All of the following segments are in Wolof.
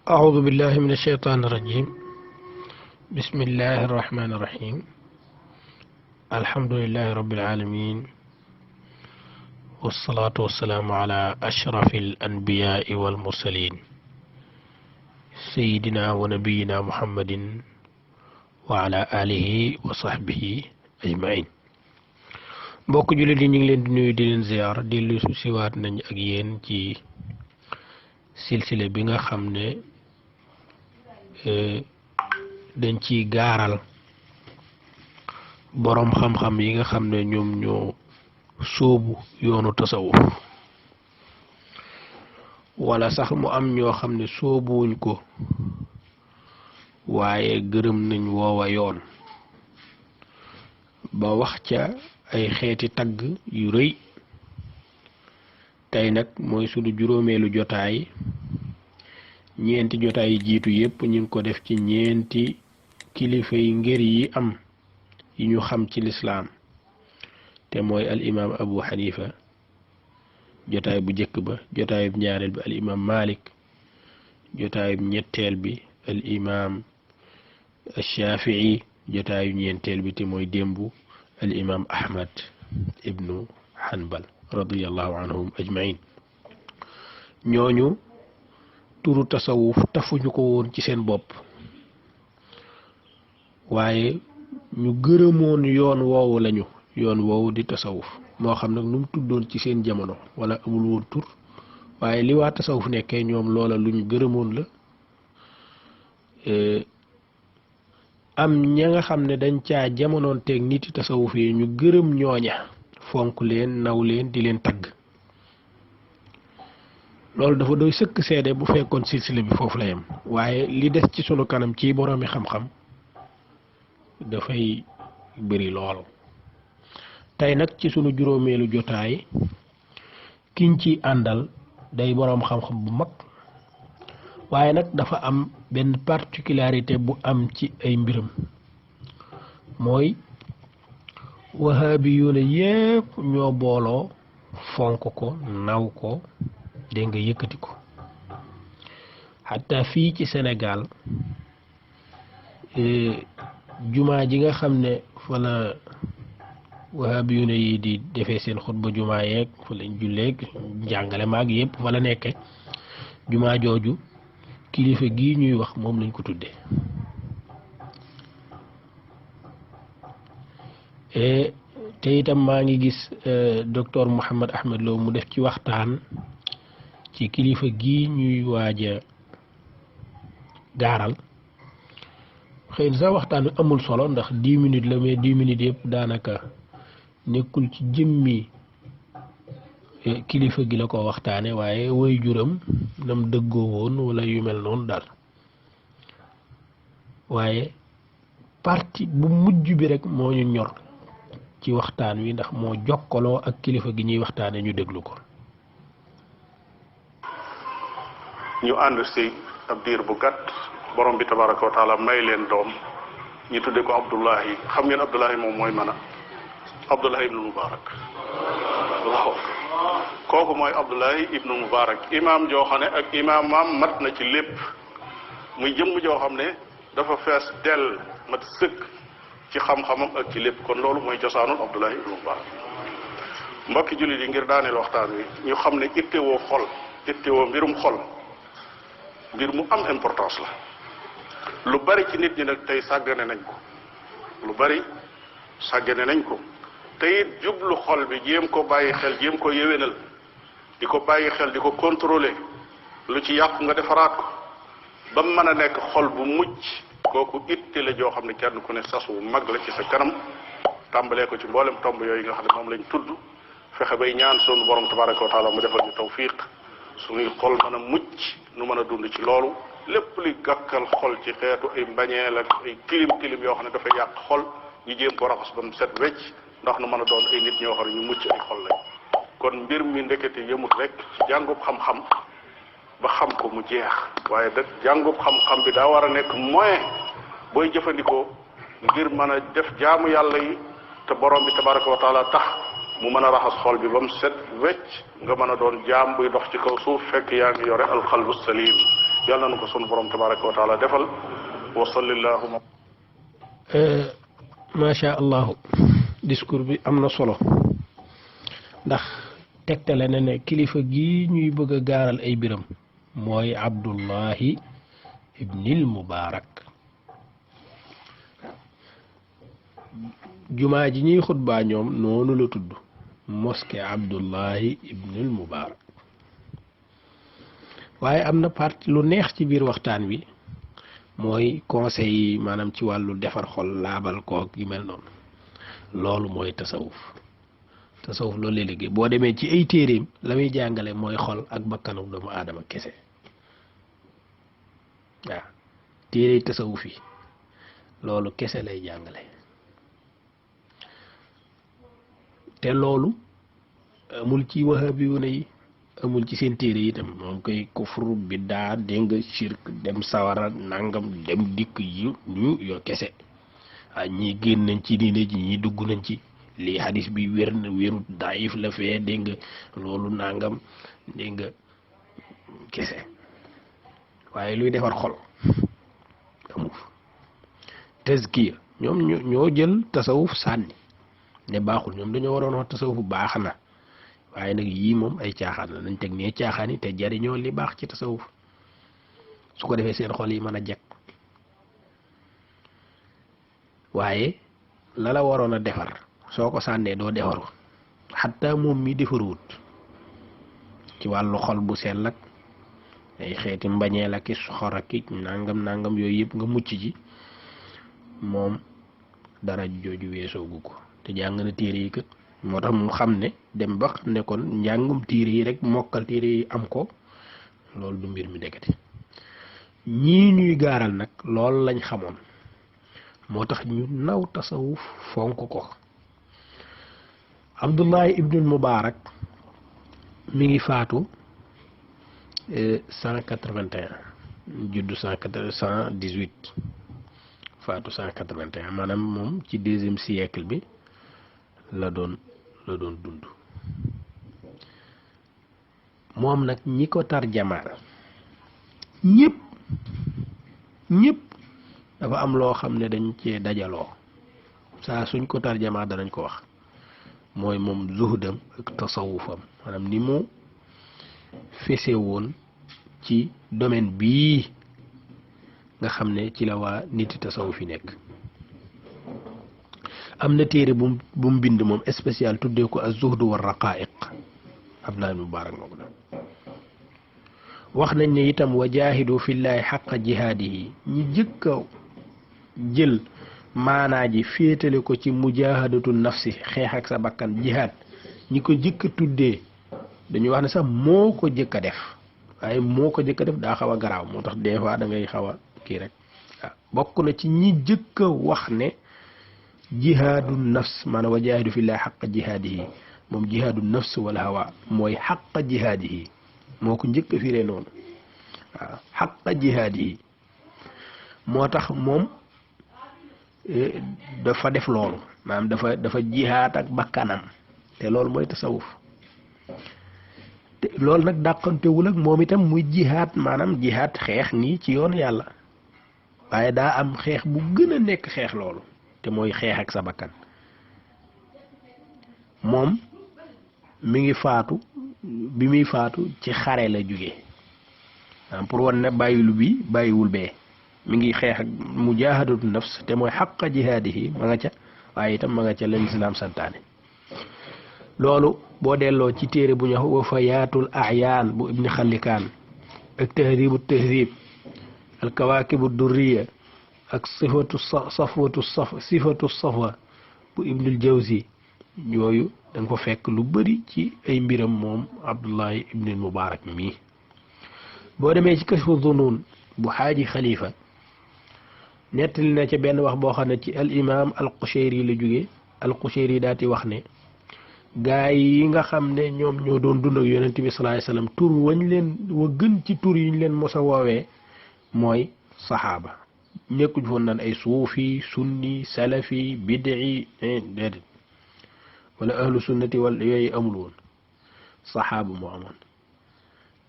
أعوذ بالله من الشيطان الرجيم. بسم الله الرحمن الرحيم. الحمد لله رب العالمين، والصلاة والسلام على أشرف الأنبياء والمرسلين سيدنا ونبينا محمد وعلى آله وصحبه أجمعين. mbokk jullit yi ñu ngi leen di nuyu di leen ziar di lu siwaat nañ ak yéen ci silsile bi nga xam ne dañ ciy gaaral boroom xam-xam yi nga xam ne ñoom ñoo sóobu yoonu tasawuf wala sax mu am ñoo xam ne sóobuwuñ ko waaye gërëm nañ woowa yoon ba wax ca ay xeeti tagg yu rëy. tey nag mooy sunu juróomeelu jotaay. ñeenti jotaay yi jiitu yépp ñu ngi ko def ci ñeenti kilifa yi ngir yi am yi ñu xam ci lislaam te mooy al imaam Abu Hanifa jotaay bu njëkk ba, jotaay bu ñaareel bi al imaam Malik, jotaay bu ñetteel bi al imaam Shafii, jotaay bu ñeenteel bi te mooy démbu al imaam Ahmad ibnu Hanbal radiyallahu anhum ajmain. ñooñu turu tasawuf tafuñu ko woon ci seen bopp waaye ñu gërëmoon yoon woowu lañu, yoon woowu di tasawuf moo xam nag nu mu tuddoon ci seen jamono wala amul woon tur, waaye li waa tasawuf nekkee ñoom loola lu ñu gërëmoon la. am ña nga xam ne dañ caa jamonoon teeg niti tasawuf yi ñu gërëm ñooña, fonk leen, naw leen, di leen tagg. loolu dafa doy sëkk seede bu fekkoon silsile bi foofu la yem, waaye li des ci sunu kanam ci boroomi xam-xam dafay bëri lool. tey nag ci sunu juróomeelu jotaay kiñ ci àndal day boroom xam-xam bu mag, waaye nag dafa am benn particularité bu am ci ay mbiram, mooy wahabiyuuna yépp ñoo booloo fonk ko, naw ko, dégg nga yëkkati ko. xataa fii ci Sénégal jumaa ji nga xam ne fa la wahabiyuuna yi di defee seen xutba jumaa yeeg fa lañ julleeg njàngale maag yëpp fa la nekke, jumaa jooju kilifa gii ñuy wax moom lañ ko tudde. te itam maa ngi gis docteur Mouhammad Ahmed Lo mu def ci waxtaan ci kilifa gii ñuy waaja gaaral. xëy na sax waxtaan wi amul solo ndax 10 minutes la, mais 10 minutes yëpp daanaka nekkul ci jëmmi kilifa gi la ko waxtaane, waaye woy juram nam dëggoo woon wala yu mel noonu daal. waaye parti bu mujj bi rek moo ñu ñor ci waxtaan wi ndax moo jokkaloo ak kilifa gi ñuy waxtaane, ñu déglu ko. ñu ànd si ab diir bu gàtt borom bi tabaraka wa taala may leen doom, ñu tudde ko Abdullahi. xam ngeen Abdullahi moom mooy mën a Abdullahi ibnu Mubarak. waaw kooku mooy Abdullahi ibnu Mubarak, imaam joo xam ne ak imaamam mat na ci lépp, muy jëmm joo xam ne dafa fees dell mat sëkk ci xam-xamam ak ci lépp. kon loolu mooy cosaanul Abdullahi ibnu Mubarak. mbokki jullit yi, ngir daaneel waxtaan wi ñu xam ne ittewoo xol, ittewoo mbirum xol mbir mu am importance la. lu bari ci nit ñi nag tey sàggane nañ ko, lu bari sàggane nañ ko, te it jublu xol bi jéem ko bàyyi xel, jéem ko yéwénal, di ko bàyyi xel, di ko contrôler, lu ci yàqu nga defaraat ko ba mu mën a nekk xol bu mucc. kooku itte la joo xam ne kenn ku ne sas wu mag la ci sa kanam, tàmbalee ko ci mboolem tomb yooyu nga xam ne moom lañ tudd, fexe bay ñaan sunu borom tabaraka wa taala mu defal ñu tawfiq, suñuy xol mën a mucc, nu mën a dund ci loolu. lépp luy gàkkal xol ci xeetu ay mbañeel ak ay tilim yoo xam ne dafay yàq xol, ñu jéem ko raxas ba mu set wecc, ndax nu mën a doon ay nit ñoo xam ne ñu mucc ay xol lañ. kon mbir mi ndekete yëmut rek ci jàngub xam-xam ba xam ko mu jeex, waaye da jàngub xam-xam bi daa war a nekk moyen booy jëfandikoo ngir mën a def jaamu yàlla yi te borom bi tabaraka wa taala tax mu mën a raxas xol bi ba mu set wecc nga mën a doon jaam buy dox ci kaw suuf fekk yaa ngi yore alxalbu salim, yàlla na ko sunu borom tabaraka wa taala defal wa sallallahu macha allahu discours bi am na solo ndax tegtale na ne kilifa gi ñuy bëgg a gaaral ay biram mooy Abdullahi ibnil Mubaarak jumaa ji ñuy xutbaa ñoom noonu la tudd mosquée Abdullahi ibnil Mubaarak waaye am na partie lu neex ci biir waxtaan wi mooy conseil yi maanaam ci wàllu defar xol laabal kook yu mel noonu loolu mooy tasawuf loolu lay liggéey boo demee ci ay téeréem la muy jàngale mooy xol ak bakkanu doomu aadama kese waaw téere tasawuf yi loolu kese lay jàngale te loolu amul ci wahabiyuuna yi amul ci seen téere yi itam moom koy kufru biddaa dégg nga shirk dem sawara nangam dem dikk yu ñu yoo kese ñii génn nañ ci diine ji ñii dugg nañ ci lii hadis bi wér na wérut daif la fee dégg nga loolu nangam dégg nga kese waaye luy defar xol amul tazkiya ñoom ñoo jël tasawuf sànni ne baaxul ñoom dañoo waroon wax tasawuf baax na waaye nag yii moom ay caaxaan la nañ teg nee caaxaan yi te jariñoo li baax ci tasawuf su ko defee seen xol yi mën a jekk waaye la la waroon a defar soo ko sànnee doo defaru xatta moom mi defaruwut ci wàllu xol bu sell ak ay xeeti mbañeel ak i soxor ak i nangam yooyu yëpp nga mucc ci moom dara jooju weesoogu ko te jàng na téere yi kat moo tax mu xam ne dem ba xam ne kon njàngum téere yi rek mokkal téere yi am ko loolu du mbir mi dekati ñii ñuy gaaral nag loolu lañ xamoon moo tax ñu naw tasawuf fonk ko Abdullahi ibnul Mubaarak mi ngi faatu 181 juddu 118 faatu 181 maanaam moom ci 2e siècle bi la doon dund moom nag ñi ko tarjamaal ñëpp dafa am loo xam ne dañ cee dajaloo saa suñ ko tarjamaa danañ ko wax mooy moom zuhdam ak tasawufam maanaam ni mu fese woon ci domaine bii nga xam ne ci la waa niti tasawuf yi nekk am na téere bu mu bind moom spécial tuddee ko az-zuhd wa raqaa'iq Abdullah Mubaarak moo ko def wax nañ ne itam wa jaahidu fillahi xaqa jihaadihi ñi jëkk a jël maanaa ji féetale ko ci mujaahadatu nafsi xeex ak sa bakkan jihaad ñi ko jëkk a tuddee dañuy wax ne sax moo ko jëkk a def waaye moo ko jëkk a def daa xaw a garaaw moo tax des fois da ngay xaw a kii rek waaw bokk na ci ñi jëkk a wax ne jihaadu nafs maanaam wa jaahidu fillahi xaqa jihaadihi moom jihaadu nafs wal hawa mooy xaqa jihaadihi moo ko njëkk a firee noonu waaw xaqa jihaadihi moo tax moom dafa def loolu maanaam dafa jihaad ak bakkanam te loolu mooy tasawuf te loolu nag dàqantewul ak moom itam muy jihaad maanaam jihaad xeex nii ci yoonu yàlla waaye daa am xeex bu gën a nekk xeex loolu te mooy xeex ak sa bakkan moom mi ngi faatu bi muy faatu ci xare la jóge pour wan ne bàyyiwul bee mi ngi xeex ak mujaahadatu nafs te mooy xaqa jihaadihi ma nga ca waaye itam ma nga ca leen islaam santaane loolu boo delloo ci téere bu ñu wax wafayaatul ahyaan bu ibni xallikaan ak tahdibu tahdib al kawaakibu durriya ak sifatu safwa bu ibnul jawzi yooyu da nga ko fekk lu bari ci ay mbiram moom Abdullahi ibnul Mubaarak mii boo demee ci kashfu zunuun bu xaaji xalifa nettali na ca benn wax boo xam ne ci al imam al Qushayri la jóge al Qushayri daati wax ne gaa yi nga xam ne ñoom ñoo doon dund ak yonent bi sallallahu alayhi wasallam tur wañ leen wa gën ci tur yi ñu leen mos a woowee mooy saxaaba nekkuñ foon naan ay suufi sunni salafi bid'i déedéet wala ahlu sunnati wala yooyu amul woon saxaaba moo amoon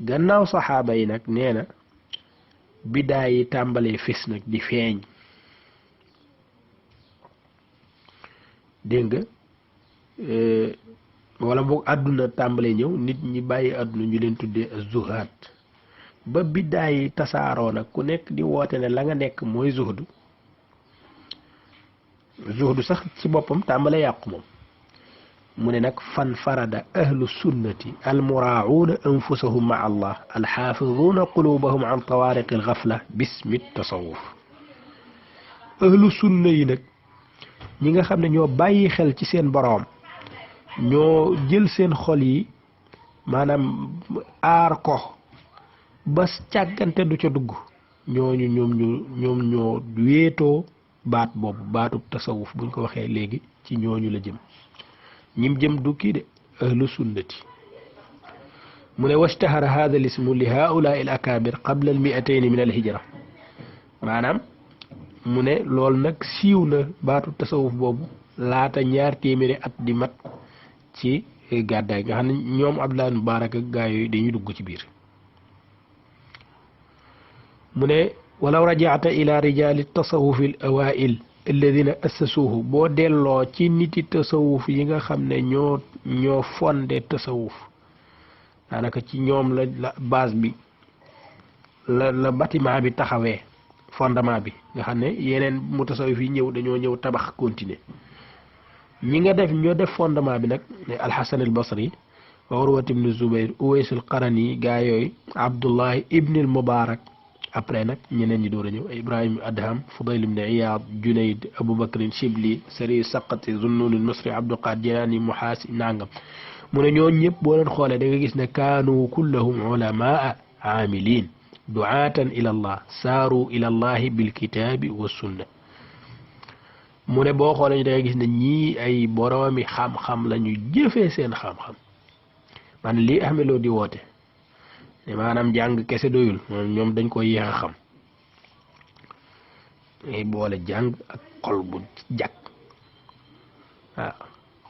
gannaaw saxaaba yi nag nee na biddaa yi tàmbalee fis nag di feeñ dégg nga wala boog àdduna tàmbalee ñëw nit ñi bàyyi àdduna ñu leen tuddee zuhaat ba biddaa yi tasaaroo nag ku nekk di woote ne la nga nekk mooy zuhdu sax ci boppam tàmbalee yàqu moom mu ne nag fan farada ahlu sunnati almuraauuna anfusahum maa allah alxaafiduuna qulubahum an tawaariqi alxafla bismi tasawuf ahlu sunna yi nag ñi nga xam ne ñoo bàyyi xel ci seen boroom ñoo jël seen xol yi maanaam aar ko ba càggante du ca dugg ñooñu ñoom ñoo wéetoo baat boobu baatub tasawuf buñ ko waxee léegi ci ñooñu la jëm ñim jëm du kii de ahlu sunnati mu ne washtahara hada al ismu li haulaai al akabir qabla al miatayn min al hijra maanaam mu ne loolu nag siiw na baatu tasawuf boobu laata 2 téeméeri at di mat ci gàddaay nga xam ne ñoom Abdullah Mubarak ak gaa yooyu dañuy dugg ci biir mu ne walaw rajaata ila rijali tasawuf al awail alladina assasuuhu boo delloo ci niti tasawuf yi nga xam ne ñoo fondé tasawuf daanaka ci ñoom la base bi la bâtiment bi taxawee fondement bi nga xam ne yeneen mu tasawuf yi dañoo ñëw tabax continuer ñi nga def ñoo def fondement bi nag alxasan al basri urwat ibn zubayr uways al qarani gaa yooyu abdullahi ibn al mubarak après nag ñeneen ñi door a ñëw ibrahim adham fudayl ibn iyad junayd aboubacrin shibli sari saqati zunnun al misri abdul qadir jilani muhaasi nangam mu ne ñoo ñëpp boo leen xoolee da nga gis ne kaanu kullahum ulamaa aamilin duaatan ila allah saaru ila allahi bilkitaabi wa sunna mu ne boo xoolee da nga gis ne ñii ay boroomi xam-xam la ñu jëfee seen xam-xam man lii Ahmed Lo di woote maanaam jàng kese doyul ñoom dañ ko yéex a xam ngay boole jàng ak xol bu jag waaw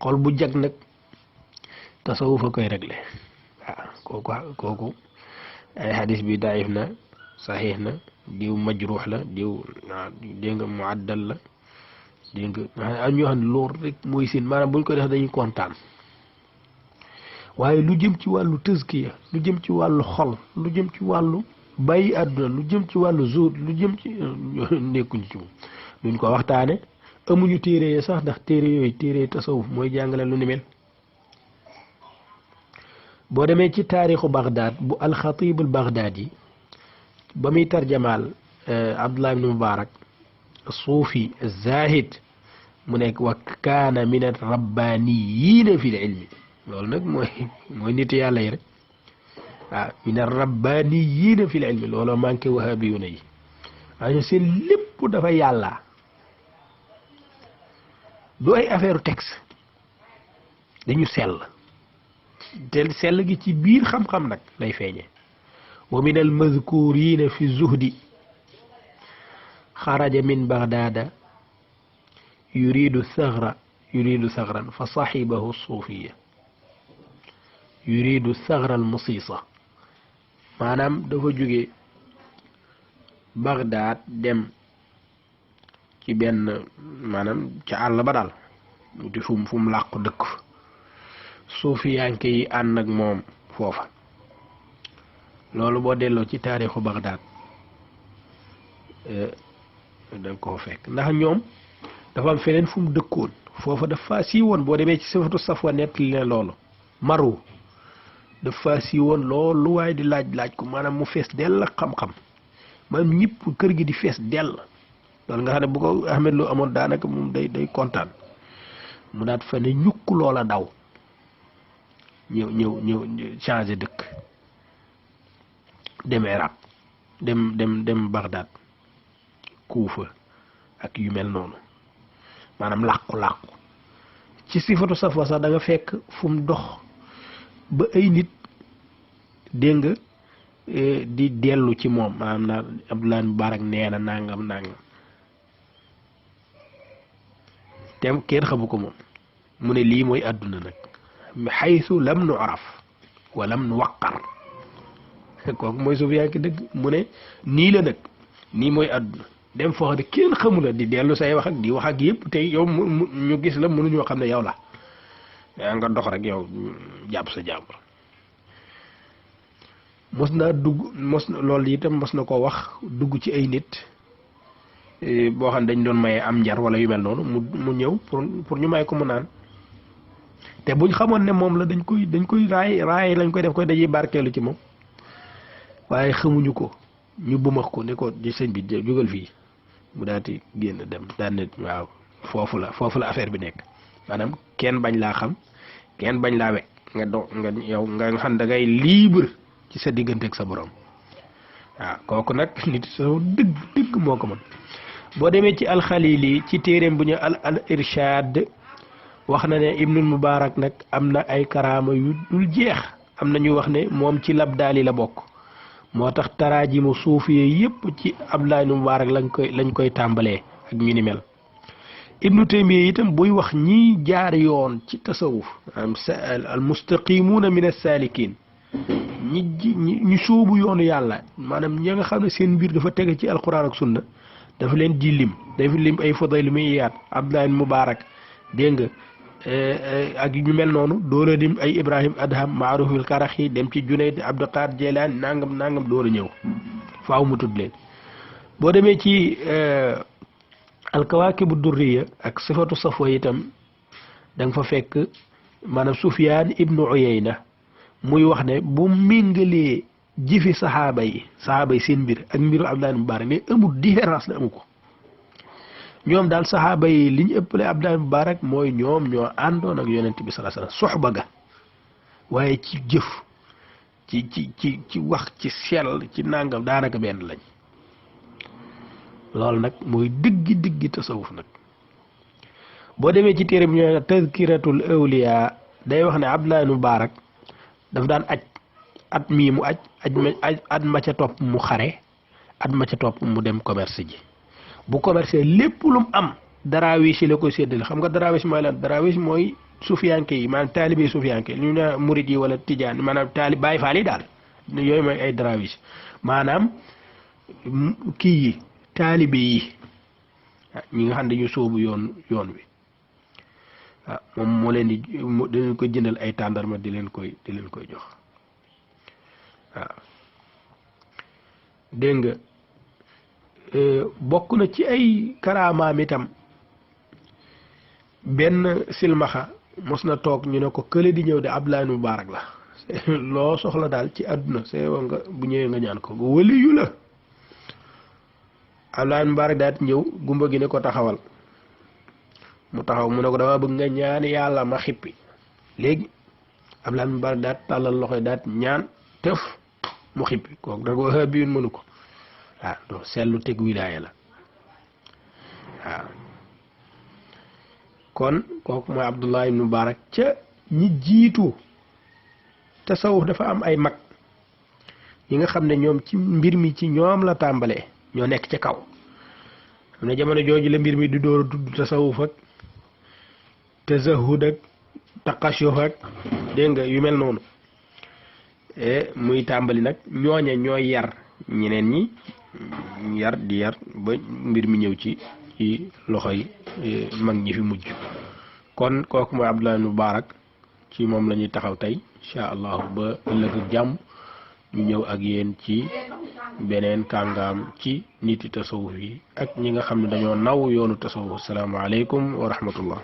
xol bu jag nag tasawuf a koy réglé waaw kooku ay hadis bi daif na saxiix na diw majruux la diw dégg nga muaddal la dégg nga am ñoo xam ne loolu rek mooy seen maanaam buñ ko def dañuy kontaan waaye lu jëm ci wàllu tëskiya lu jëm ci wàllu xol lu jëm ci wàllu bàyyi àdduna lu jëm ci wàllu zuhd lu jëm ci nekkuñu ci moom duñ ko waxtaane amuñu téere ya sax ndax téere yooyu téere tasawuf mooy jàngale lu ni mel boo demee ci taarixu Baghdad bu alxatib al Baghdadi ba muy tarjamaal Abdullah ibn Mubarak suufi zahid mu nekk wa kaana min ar rabbaniyiina fi l ilmi loolu nag mooy nit yàlla yi rek waaw min ar rabbaniyiina fi l ilmi looloo manqué wahabiyuna yi waaye seen lépp dafa yàlla du ay affaire texte dañu sell te sell gi ci biir xam-xam nag lay feeñe wa min al mazkurina fi zuhdi xaraja min baghdada yuridu sagran fa saxibahu suufiya yuridu sagra al musisa maanaam dafa jóge Baghdad dem ci benn maanaam ca àll ba daal di fu mu làqu dëkk suufiyanke yi ànd ak moom foofa loolu boo delloo ci taarixu Baghdad da nga koo fekk ndax ñoom dafa am feneen fu mu dëkkoon foofa dafa siiwoon boo demee ci sifatu safwa nettali ne loolu maru dafa siiwoon loolu waaye di laaj ko maanaam mu fees dell ak xam-xam maanaam ñëpp kër gi di fees dell loolu nga xam ne bu ko Ahmed Lo amoon daanaka moom day kontaan mu daat fa ne ñukk loola daw ñëw changé dëkk dem Iraq dem Baghdad Kuufa ak yu mel noonu maanaam làqu ci sifatu safwa sax da nga fekk fu mu dox ba ay nit dégg nga di dellu ci moom maanaam naa Abdullah Mubarak nee na nangam te kenn xamu ko moom mu ne lii mooy àdduna nag xaysu lam nu araf wa lam nu waqar kooku mooy suufiyanke dëgg mu ne nii la nag nii mooy àdduna dem foo xam ne kenn xamula di dellu say wax ak di wax ak yëpp tey yow ñu gis la mënuñoo xam ne yow la yaa nga dox rek yow jàpp sa jàmbur mos naa dugg loolu itam mos na ko wax dugg ci ay nit boo xam ne dañ doon maye am njar wala yu mel noonu mu ñëw pour ñu may ko mu naan te buñ xamoon ne moom la dañ koy raay lañ koy def koy dañuy barkeelu ci moom waaye xamuñu ko ñu bumax ko ne ko di sëñ bi jógal fii mu daati génn dem daan ne waaw foofu la affaire bi nekk maanaam kenn bañ laa xam kenn bañ laa wekk nga yow nga xam da ngay libre ci sa diggante ak sa borom waaw kooku nag nit soo dëgg moo ko mën boo demee ci alxalili ci téeréem bu ñu al irshad wax na ne ibnul mubarak nag am na ay karaama yu dul jeex am na ñu wax ne moom ci labdaali la bokk moo tax taraajimu suufiye yépp ci abdullah ibn mubarak lañ koy tàmbalee ak ñu ni mel ibnu taymiya itam buy wax ñi jaar yoon ci tasawuf al mustaqimuuna min as-saalikiin ñi sóobu yoonu yàlla maanaam ñi nga xam ne seen mbir dafa tege ci alquran ak sunna dafa leen di lim dafa lim ay fadaylu miyaat abdullah ibn mubarak dégg nga ak ñu mel noonu door a lim ay ibrahim adham maarufil karaxi dem ci junayd abdul qadir jeylaan nangam door a ñëw faaw mu tudd leen boo demee ci alkawaakibu durriya ak sifatu safwa itam da nga fa fekk maanaam sufyaan ibnu uyayna muy wax ne bu méngalee jëfi saxaaba yi seen mbir ak mbiru abdullah ibn mubarak ne amul différence ne amu ko ñoom daal saxaaba yi li ñu ëppale abdullah ibn mubarak mooy ñoom ñoo àndoon ak yonent bi sallallahu alayhi wasallam soxba ga waaye ci jëf ci wax ci sell ci nàngam daanaka benn lañ loolu nag mooy diggi tasawuf nag boo demee ci téere bi ñoo tazkiratul awliya day wax ne abdullah ibn mubarak daf daan aj at mii mu at ma ca topp mu xare at ma ca topp mu dem commerce ji bu commerce lépp lu mu am daraawis yi la koy séddale xam nga daraawis mooy lan daraawis mooy sufiyanke yi maanaam taalibe sufiyanke ñu ne murid yi wala tijaan maanaam taalib Baay Faal yi daal yooyu mooy ay daraawis maanaam kii yi taalibe yi ñi nga xam ne dañu sóobu yoon wi waaw moom moo leen dañu ko jëndal ay tàndarma di leen koy jox waaw dégg nga bokk na ci ay karaamaam itam benn silmaxa mos na toog ñu ne ko kële di ñëw de Abdullah ibn Mubarak la loo soxla daal ci àdduna see wa nga bu ñëwee nga ñaan ko waliyu la Abdullah ibn Mubarak daal ñëw gumba gi ne ko taxawal mu taxaw mu ne ko dama bëgg nga ñaan yàlla ma xippi léegi Abdullah ibn Mubarak daal tàllal loxo daal ñaan tëf mu xippi kooku da ko xëbiyun mënu ko waaw donc seetlu teg wilaaya la waaw kon kooku mooy Abdullah ibn Mubarak ca ñi jiitu tasawuf dafa am ay mag ñi nga xam ne ñoom ci mbir mi ci ñoom la tàmbalee ñoo nekk ca kaw xam ne jamono jooju la mbir mi di door a tudd tasawuf ak tazahud ak taqashuf ak dégg nga yu mel noonu muy tàmbali nag ñooña ñooy yar ñeneen ñi yar di yar ba mbir mi ñëw ci loxoy mag ñi fi mujj kon kooku mooy Abdullah ibn Mubarak ci moom la ñuy taxaw tey incha allahu ba ëllëg ak jàmm ñu ñëw ak yéen ci beneen kàngaam ci niti tasawuf yi ak ñi nga xam ne dañoo naw yoonu tasawuf asalaamaaleykum wa rahmatullah